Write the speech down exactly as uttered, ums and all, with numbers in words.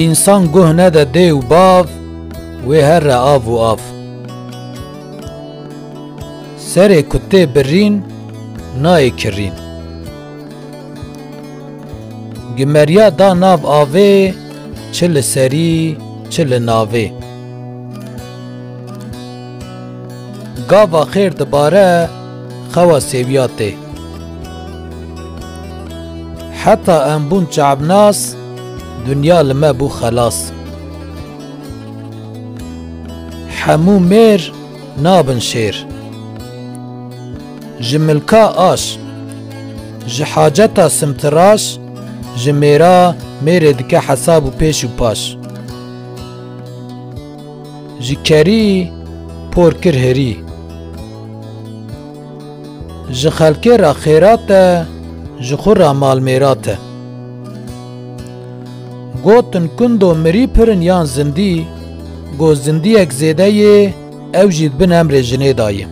Însan guh nede dê û bav, wê herre av û av. Serê ku tê birîn, nayê kirîn. Gimeriya da nav avê, çi li serî, çi li navê. Gava xêr dibare, xewa sêwiya tê. Heta em bûn çavnas, dinya li me bû xelas. Hemû mêr nabin şêr. Ji milka aş, ji haceta simtiraş, ji mêra mêrê dike hesab û pêş û paş. Ji kerî por kir herî. Ji xelkê re xêrat e, ji xwe re malmêrat e. Gotin kundo mirî pirin yan zindî, go zindiyek zêde yê, ew jî di bin emrê jinê dayê.